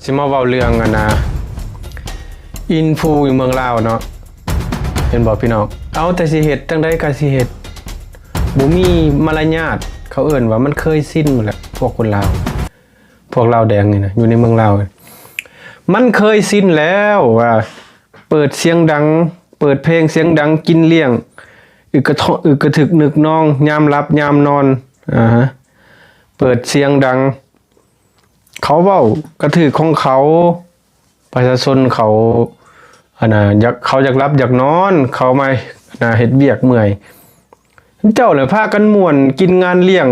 ຊິມາເວົ້າເລື່ອງອັນນ່າ ອິນຟູຢູ່ເມືອງລາວເນາະ ເຫັນບໍ່ພີ່ນ້ອງ? ເອົາແຕ່ຊິເຮັດ ຈັ່ງໃດກໍຊິເຮັດ ບໍ່ມີມາລະຍາດ ເຂົາເອີ້ນວ່າມັນເຄີຍຊິນແຫຼະ ພວກຄົນລາວ ພວກລາວແດງນີ້ນະ ຢູ່ໃນເມືອງລາວ ມັນເຄີຍຊິນແລ້ວວ່າ ເປີດສຽງດັງ ເປີດເພງສຽງດັງ ກິນລ້ຽງ ອຶກກະເທາະ ອຶກກະທຶກນຶກນອງ ຍາມຫຼັບຍາມນອນ ອາຮະ ເປີດສຽງດັງ ເຂົາເວົ້າກະຖືກຂອງເຂົາ ປະຊາຊົນເຂົາ ອັນນ່າ ຢາກ ເຂົາຢາກຫຼັບຢາກນອນ ເຂົາມາ ອັນນ່າ ເຮັດວຽກເມື່ອຍ ເຈົ້າແຫຼະພາກັນມ່ວນ ກິນງານລ້ຽງ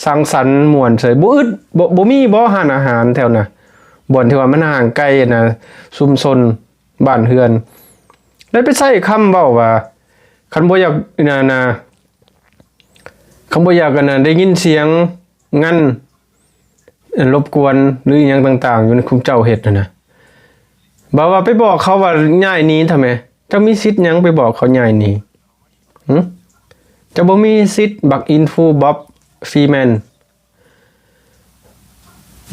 ສັງສັນມ່ວນເສີຍ ບໍ່ອຶດ ບໍ່ ບໍ່ມີບໍ່ຮ້ານອາຫານແຖວນະ ບ່ອນທີ່ວ່າມັນຫ່າງໄກ ອັນນ່າ ຊຸມຊົນບ້ານເຮືອນ ແລ້ວໄປໃຊ້ຄຳເວົ້າວ່າ ຄັນບໍ່ຢາກ ອັນນ່າ ຄັນບໍ່ຢາກ ອັນນ່າ ໄດ້ຍິນສຽງ ງານ ອັນລົບກວນ ຫຼື ອີ່ຫຍັງຕ່າງໆ ຢູ່ໃນຄຸມເຈົ້າເຮັດຫັ້ນນະ ບາດວ່າໄປບອກເຂົາວ່າຍ້າຍໜີທຳໄມ? ເຈົ້າມີສິດຫຍັງໄປບອກເຂົາຍ້າຍໜີ? ຫຶ? ເຈົ້າບໍ່ມີສິດ ບັກອິນຟູບັອບຟຣີແມນ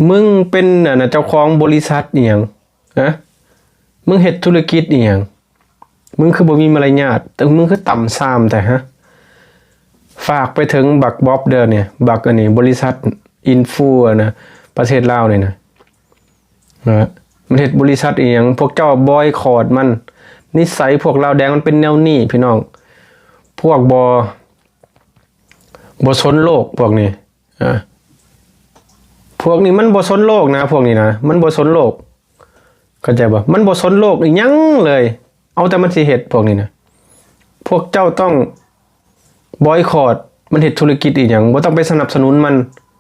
ມຶງເປັນ ອັນນ່າ ເຈົ້າຂອງບໍລິສັດອີ່ຫຍັງ? ຮະ? ມຶງເຮັດທຸລະກິດອີ່ຫຍັງ? ມຶງຄືບໍ່ມີມາລະຍາດ ແຕ່ມຶງຄືຕ່ຳຊາມແທ້ຮະ? ຝາກໄປເຖິງບັກບັອບເດີນີ້ ບັກອັນນີ້ ບໍລິສັດອິນຟູນະ ປະເທດລາວນີ້ນະ ນະ ມັນເຮັດບໍລິສັດອີ່ຫຍັງ ພວກເຈົ້າບອຍຄອດມັນ ນິໄສພວກລາວແດງມັນເປັນແນວນີ້ພີ່ນ້ອງ ພວກບໍ່ ບໍ່ສົນໂລກພວກນີ້ ອາ ພວກນີ້ມັນບໍ່ສົນໂລກນະ ພວກນີ້ນະ ມັນບໍ່ສົນໂລກ ເຂົ້າໃຈບໍ່? ມັນບໍ່ສົນໂລກອີ່ຫຍັງເລີຍ ເອົາແຕ່ມັນຊິເຮັດ ພວກນີ້ນະ ພວກເຈົ້າຕ້ອງບອຍຄອດ ມັນເຮັດທຸລະກິດອີ່ຫຍັງ ບໍ່ຕ້ອງໄປສະໜັບສະໜູນມັນ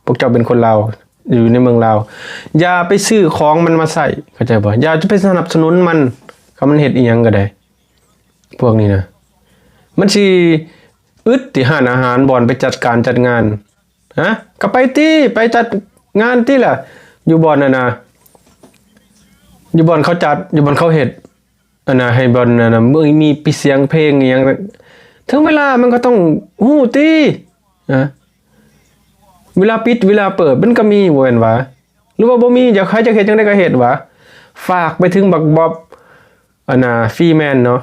ພວກເຈົ້າເປັນຄົນລາວ ຢູ່ໃນເມືອງລາວ ຢ່າໄປຊື້ຂອງມັນມາໃຊ້ ເຂົ້າໃຈບໍ່? ຢ່າຈະໄປສະໜັບສະໜູນມັນ ຄັນມັນເຮັດອີ່ຫຍັງກໍໄດ້ ພວກນີ້ນະ ມັນຊິອຶດຕິ ຮ້ານອາຫານ ບ່ອນໄປຈັດການຈັດງານ ຮະ ກໍໄປຕິ ໄປຈັດງານຕິລະ ຢູ່ບ່ອນນັ້ນນະ ຢູ່ບ່ອນເຂົາຈັດ ຢູ່ບ່ອນເຂົາເຮັດ ອັນນ່າ ໃຫ້ບ່ອນນັ້ນນະ ມີ ມີປີສຽງເພງອີ່ຫຍັງ ເຖິງເວລາມັນກໍຕ້ອງຮູ້ຕິ ຮະ ເວລາປິດເວລາເປີດ ມັນກໍມີ ບໍ່ແມ່ນຫວາ? ຫຼືວ່າບໍ່ມີ ຢາກໃຜຢາກເຮັດຈັ່ງໃດກໍເຮັດຫວາ? ຝາກໄປເຖິງບັກບັອບ ອັນນ່າ ຟຣີແມນເນາະ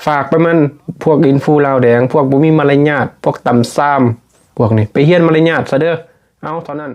ຝາກໄປມັນ ພວກອິນຟູລາວແດງ ພວກບໍ່ມີມາລະຍາດ ພວກຕ່ຳຊາມ ພວກນີ້ ໄປຮຽນມາລະຍາດຊະເດີ ເອົາ ເທົ່ານັ້ນ.